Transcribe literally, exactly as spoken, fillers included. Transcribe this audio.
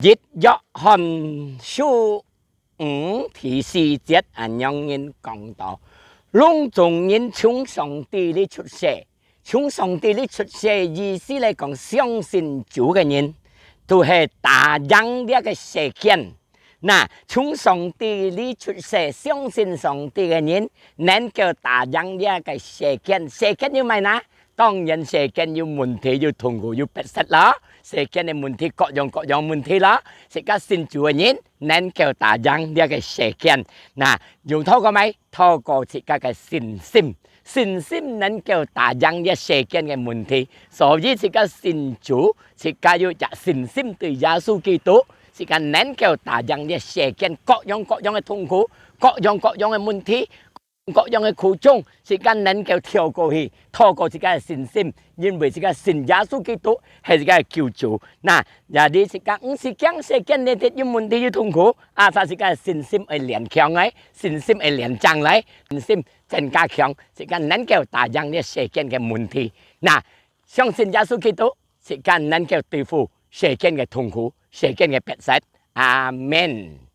一約翰書五第四節恁樣人講到：攏總人從上帝裡出世，從上帝裡出世意思來講，相信主个人，都係打贏這个世間。那，從上帝裡出世，相信上帝个人，能夠打贏這个世間。世間有麼个呢？當然世間有問題，有痛苦，有迫切啦。世間个問題，各樣各樣問題啦。自家信主个人，能夠打贏這个世間。那，用透過麼个？透過自家个信心。信心能夠打贏這世間个問題。所以自家信主，自家有隻信心對耶穌基督，自家能夠打贏這世間各樣各樣个痛苦，各樣各樣个問題，各樣个苦衷，自家能夠跳過去，透過自家个信心，因為自家信耶穌基督係自家个救主。那，也你自家毋使驚世間裡頭有問題有痛苦，啊，自家个信心會練強來，信心會練正來，信心增加強，自家能夠打贏這世間个問題。那，相信耶穌基督，自家能夠對付世間个痛苦，世間个迫切。阿們。